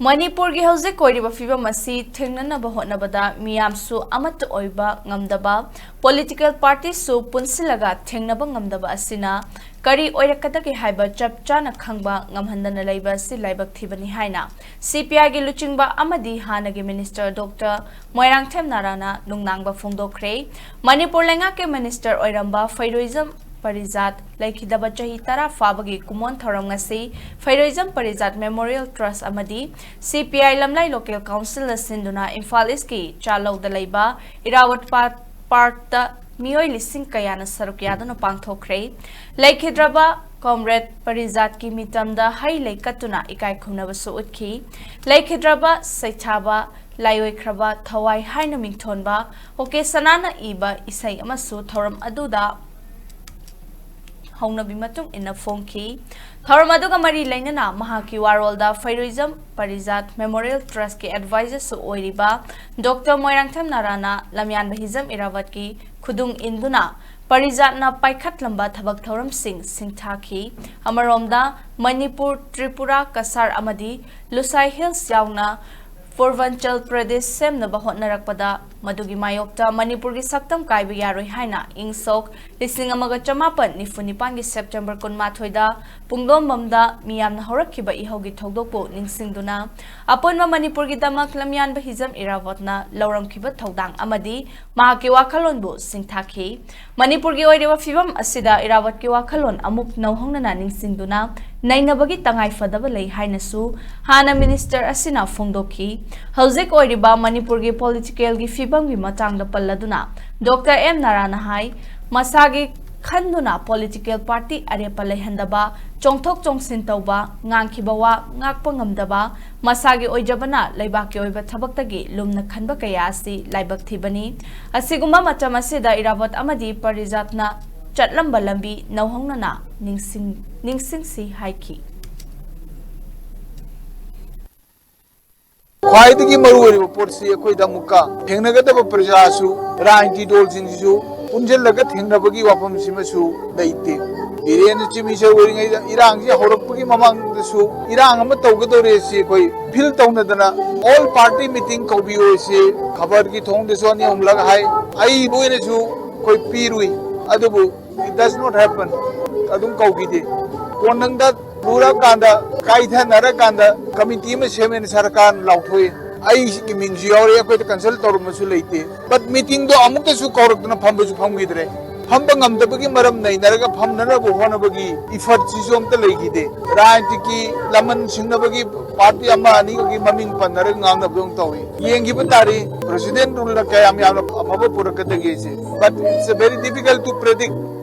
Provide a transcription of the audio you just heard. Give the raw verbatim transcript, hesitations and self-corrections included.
ꯃꯅꯤꯄꯨꯔꯒꯤ ꯍꯧꯖꯤꯛ ꯑꯣꯏꯔꯤꯕ ꯐꯤꯕꯝ ꯑꯁꯤ ꯊꯦꯡꯅꯅꯕ ꯍꯣꯠꯅꯕꯗ ꯃꯤꯌꯥꯝꯁꯨ ꯑꯃꯠꯇ ꯑꯣꯏꯕ ꯉꯝꯗꯕ, ꯄꯣꯂꯤꯇꯤꯀꯦꯜ ꯄꯥꯔꯇꯤꯁꯨ ꯄꯨꯟꯁꯤꯜꯂꯒ ꯊꯦꯡꯅꯕ ꯉꯝꯗꯕ ꯑꯁꯤꯅ ꯀꯔꯤ ꯑꯣꯏꯔꯛꯀꯗꯒꯦ ꯍꯥꯏꯕ ꯆꯞ ꯆꯥꯅ ꯈꯪꯕ ꯉꯝꯍꯟꯗꯅ ꯂꯩꯕ ꯑꯁꯤ ꯂꯥꯏꯕꯛ ꯊꯤꯕꯅꯤ ꯍꯥꯏꯅ ꯁꯤ ꯄꯤ ꯑꯥꯏꯒꯤ ꯂꯨꯆꯤꯡꯕ ꯑꯃꯗꯤ ꯍꯥꯟꯅꯒꯤ ꯃꯤꯅꯤꯁꯇꯔ ꯗꯣꯛꯇꯔ ꯃꯣꯏꯔꯥꯡꯊꯦꯝ ꯅꯥꯔꯥꯅ ꯅꯨꯡꯅꯥꯡꯕ ꯐꯣꯡꯗꯣꯛꯈ꯭ꯔꯦ꯫ ꯃꯅꯤꯄꯨꯔ ꯂꯩꯉꯥꯛꯀꯤ ꯃꯤꯅꯤꯁꯇꯔ ꯑꯣꯏꯔꯝꯕ ꯐꯩꯔꯣꯏꯖꯝ ꯄꯔꯤꯖꯥꯠ ꯂꯩꯈꯤꯗꯕ ꯆꯍꯤ ꯇꯔꯥ ꯐꯥꯕꯒꯤ ꯀꯨꯝꯑꯣꯟ ꯊꯧꯔꯝ ꯉꯁꯤ ꯐꯩꯔꯣꯏꯖꯝ ꯄꯔꯤꯖꯥꯠ ꯃꯦꯃꯣꯔꯤꯌꯦꯜ ꯇ꯭ꯔꯁ ꯑꯃꯗꯤ ꯁꯤ ꯄꯤ ꯑꯥꯏ ꯂꯝꯂꯥꯏ ꯂꯣꯀꯦꯜ ꯀꯥꯎꯟꯁꯤꯜꯅ ꯁꯤꯟꯗꯨꯅ ꯏꯝꯐꯥꯜ ꯏꯁꯀꯤ ꯆꯥꯂꯧꯗ ꯂꯩꯕ ꯏꯔꯥꯋꯠ ꯄꯥ-, ꯄꯥꯔꯛꯇ ꯃꯤꯑꯣꯏ ꯂꯤꯁꯤꯡ ꯀꯌꯥꯅ ꯁꯔꯨꯛ ꯌꯥꯗꯨꯅ ꯄꯥꯡꯊꯣꯛꯈ꯭ꯔꯦ꯫ ꯂꯩꯈꯤꯗ꯭ꯔꯕ ꯀꯣꯝꯔꯦꯗ ꯄꯔꯤꯖꯥꯠꯀꯤ ꯃꯤꯇꯝꯗ ꯍꯩ ꯂꯩ ꯀꯠꯇꯨꯅ ꯏꯀꯥꯏ ꯈꯨꯝꯅꯕꯁꯨ ꯎꯠꯈꯤ꯫ ꯂꯩꯈꯤꯗ꯭ꯔꯕ ꯁꯩꯊꯥꯕ, ꯂꯥꯏꯑꯣꯏꯈ꯭ꯔꯕ ꯊꯋꯥꯏ ꯍꯥꯏꯅ ꯃꯤꯡꯊꯣꯟꯕ ꯑꯣ ꯀꯦ ꯁꯅꯥꯅ ꯏꯕ ꯏꯁꯩ ꯑꯃꯁꯨ ꯊꯧꯔꯝ ꯑꯗꯨꯗ ꯍꯧꯅꯕꯤ ꯃꯇꯨꯡ ꯏꯟꯅ ꯐꯣꯡꯈꯤ꯫ ꯊꯧꯔꯝ ꯑꯗꯨꯒ ꯃꯔꯤ ꯂꯩꯅꯅ ꯃꯍꯥꯛꯀꯤ ꯋꯥꯔꯣꯜꯗ ꯐꯩꯔꯣꯏꯖꯝ ꯄꯔꯤꯖꯥꯠ ꯃꯦꯃꯣꯔꯤꯌꯦꯜ ꯇ꯭ꯔꯁꯀꯤ ꯑꯦꯗꯚꯥꯏꯖꯔꯁꯨ ꯑꯣꯏꯔꯤꯕ ꯗꯣꯛꯇꯔ ꯃꯣꯏꯔꯥꯡꯊꯦꯝ ꯅꯥꯔꯥꯅ ꯂꯝꯌꯥꯟꯕ ꯍꯤꯖꯝ ꯏꯔꯥꯕꯠꯀꯤ ꯈꯨꯗꯨꯡ ꯏꯟꯗꯨꯅ ꯄꯔꯤꯖꯥꯠꯅ ꯄꯥꯏꯈꯠꯂꯝꯕ ꯊꯕꯛ ꯊꯧꯔꯝꯁꯤꯡ ꯁꯤꯡꯊꯥꯈꯤ꯫ ꯑꯃꯔꯣꯝꯗ ꯃꯅꯤꯄꯨꯔ, ꯇ꯭ꯔꯤꯄꯨꯔꯥ, ꯀꯁꯥꯔ ꯑꯃꯗꯤ ꯂꯨꯁꯥꯏ ꯍꯤꯜꯁ ꯌꯥꯎꯅ ꯄꯨꯔꯚꯥꯟꯆꯜ ꯄ꯭ꯔꯗꯦꯁ ꯁꯦꯝꯅꯕ ꯍꯣꯠꯅꯔꯛꯄꯗ ꯃꯗꯨꯒꯤ ꯃꯥꯌꯣꯛꯇ ꯃꯅꯤꯄꯨꯔꯒꯤ ꯁꯛꯇꯝ ꯀꯥꯏꯕ ꯌꯥꯔꯣꯏ ꯍꯥꯏꯅ ꯏꯪ ꯁꯣꯛ ꯂꯤꯁꯤꯡ ꯑꯃꯒ ꯆꯃꯥꯄꯟ ꯅꯤꯐꯨ ꯅꯤꯄꯥꯟꯒꯤ ꯁꯦꯞꯇꯦꯝꯕꯔ ꯀꯨꯟꯃꯥꯊꯣꯏꯗ ꯄꯨꯡꯗꯣꯝꯕꯝꯗ ꯃꯤꯌꯥꯝꯅ ꯍꯧꯔꯛꯈꯤꯕ ꯏꯍꯧꯒꯤ ꯊꯧꯗꯣꯛꯄꯨ ꯅꯤꯡꯁꯤꯡꯗꯨꯅ ꯑꯄꯨꯟꯕ ꯃꯅꯤꯄꯨꯔꯒꯤꯗꯃꯛ ꯂꯝꯌꯥꯟꯕ ꯍꯤꯖꯝ ꯏꯔꯥꯕꯣꯠꯅ ꯂꯧꯔꯝꯈꯤꯕ ꯊꯧꯗꯥꯡ ꯑꯃꯗꯤ ꯃꯍꯥꯛꯀꯤ ꯋꯥꯈꯜꯂꯣꯟꯕꯨ ꯁꯤꯡꯊꯥꯈꯤ꯫ ꯃꯅꯤꯄꯨꯔꯒꯤ ꯑꯣꯏꯔꯤꯕ ꯐꯤꯕꯝ ꯑꯁꯤꯗ ꯏꯔꯥꯕꯣꯠꯀꯤ ꯋꯥꯈꯜꯂꯣꯟ ꯑꯃꯨꯛ ꯅꯧꯍꯧꯅꯅ ꯅꯤꯡꯁꯤꯡꯗꯨꯅ ꯅꯩꯅꯕꯒꯤ ꯇꯉꯥꯏ ꯐꯗꯕ ꯂꯩ ꯍꯥꯏꯅꯁꯨ ꯍꯥꯟꯅ ꯃꯤꯅꯤꯁꯇꯔ ꯑꯁꯤꯅ ꯐꯣꯡꯗꯣꯛꯈꯤ꯫ ꯍꯧꯖꯤꯛ ꯑꯣꯏꯔꯤꯕ ꯃꯅꯤꯄꯨꯔꯒꯤ ꯄꯣꯂꯤꯇꯤꯀꯦꯜꯒꯤ ꯐꯤꯕꯝꯒꯤ ꯃꯇꯥꯡꯗ ꯄꯜꯂꯗꯨꯅ ꯗꯣꯛꯇꯔ ꯑꯦꯝ ꯅꯥꯔꯥꯅ ꯍꯥꯏ, ꯃꯁꯥꯒꯤ ꯈꯟꯗꯨꯅ ꯄꯣꯂꯤꯇꯤꯀꯦꯜ ꯄꯥꯔꯇꯤ ꯑꯔꯦꯞꯄ ꯂꯩꯍꯟꯗꯕ, ꯆꯣꯡꯊꯣꯛ ꯆꯣꯡꯁꯤꯟ ꯇꯧꯕ, ꯉꯥꯡꯈꯤꯕ ꯋꯥ ꯉꯥꯛꯄ ꯉꯝꯗꯕ, ꯃꯁꯥꯒꯤ ꯑꯣꯏꯖꯕꯅ ꯂꯩꯕꯥꯛꯀꯤ ꯑꯣꯏꯕ ꯊꯕꯛꯇꯒꯤ ꯂꯨꯝꯅ ꯈꯟꯕ ꯀꯌꯥ ꯑꯁꯤ ꯂꯥꯏꯕꯛ ꯊꯤꯕꯅꯤ꯫ ꯑꯁꯤꯒꯨꯝꯕ ꯃꯇꯝ ꯑꯁꯤꯗ ꯏꯔꯥꯕꯣꯠ ꯑꯃꯗꯤ ꯄꯔꯤꯖꯥꯠꯅ ꯆꯠꯂꯝꯕ ꯂꯝꯕꯤ ꯅꯧꯍꯧꯅꯅ ꯅꯤꯡꯁꯤꯡ-, ꯅꯤꯡꯁꯤꯡꯁꯤ ꯍꯥꯏꯈꯤ꯫ ꯈ꯭ꯋꯥꯏꯗꯒꯤ ꯃꯔꯨꯑꯣꯏꯔꯤꯕ ꯄꯣꯠꯁꯤ ꯑꯩꯈꯣꯏꯗ ꯑꯃꯨꯛꯀ ꯊꯦꯡꯅꯒꯗꯕ ꯄ꯭ꯔꯖꯥꯁꯨ, ꯔꯥꯖꯅꯤꯇꯤ ꯗꯜꯁꯤꯡꯁꯤꯁꯨ ꯄꯨꯟꯁꯤꯜꯂꯒ ꯊꯦꯡꯅꯕꯒꯤ ꯋꯥꯐꯝꯁꯤꯃꯁꯨ ꯂꯩꯇꯦ꯫ ꯕꯤꯔꯦꯟ ꯆꯤꯃꯤꯁꯦ ꯑꯣꯏꯔꯤꯉꯩꯗ ꯏꯔꯥꯡꯁꯤ ꯍꯧꯔꯛꯄꯒꯤ ꯃꯃꯥꯡꯗꯁꯨ ꯏꯔꯥꯡ ꯑꯃ ꯇꯧꯒꯗꯧꯔꯦ ꯁꯤ ꯑꯩꯈꯣꯏ ꯐꯤꯜ ꯇꯧꯅꯗꯅ ꯑꯣꯜ ꯄꯥꯔꯇꯤ ꯃꯤꯇꯤꯡ ꯀꯧꯕꯤꯌꯣ ꯁꯤ ꯈꯕꯔꯒꯤ ꯊꯣꯡꯗꯁꯨ ꯑꯅꯤ ꯑꯍꯨꯝꯂꯛ ꯍꯥꯏ꯫ ꯑꯏꯕ ꯑꯣꯏꯅꯁꯨ ꯑꯩꯈꯣꯏ ꯄꯤꯔꯨꯏ, ꯑꯗꯨꯕꯨ it does not happen, ꯑꯗꯨꯝ ꯀꯧꯈꯤꯗꯦ꯫ ꯀꯣꯟꯅꯪꯗ ꯂꯨꯔꯀꯥꯟꯗ, ꯀꯥꯏꯊꯅꯔꯀꯥꯟꯗ ꯀꯃꯤꯇꯤ ꯑꯃ ꯁꯦꯝꯃꯦꯅ ꯁꯔꯀꯥꯔꯅ ꯂꯥꯎꯊꯣꯛꯏ꯫ ꯑꯩꯒꯤ ꯃꯤꯡꯁꯨ ꯌꯥꯎꯔꯦ, ꯑꯩꯈꯣꯏꯗ ꯀꯟꯁꯜ ꯇꯧꯔꯝꯕꯁꯨ ꯂꯩꯇꯦ꯫ ꯕꯠ ꯃꯤꯇꯤꯡꯗꯣ ꯑꯃꯨꯛꯇꯁꯨ ꯀꯧꯔꯛꯇꯅ ꯐꯝꯕꯁꯨ ꯐꯝꯈꯤꯗ꯭ꯔꯦ꯫ ꯐꯝꯕ ꯉꯝꯗꯕꯒꯤ ꯃꯔꯝ ꯅꯩꯅꯔꯒ ꯐꯝꯅꯅꯕ ꯍꯣꯠꯅꯕꯒꯤ ꯏꯐꯔꯠꯁꯤꯁꯨ ꯑꯝꯇ ꯂꯩꯈꯤꯗꯦ꯫ ꯔꯥꯖꯅꯤꯇꯤꯛꯀꯤ ꯂꯃꯟ ꯁꯤꯡꯅꯕꯒꯤ ꯄꯥꯔꯇꯤ ꯑꯃ ꯑꯅꯤꯒꯤ ꯃꯃꯤꯡ ꯄꯟꯅꯔꯒ ꯉꯥꯡꯅꯕꯗꯧꯅ ꯇꯧꯏ꯫ ꯌꯦꯡꯈꯤꯕ ꯇꯥꯔꯤ, ꯄ꯭ꯔꯁꯤꯗꯦꯟ ꯔꯨꯜꯅ ꯀꯌꯥꯝ ꯌꯥꯝꯅ ꯑꯐꯕ ꯄꯨꯔꯛꯀꯗꯒꯦꯁꯦ꯫ But it's a very difficult to predict.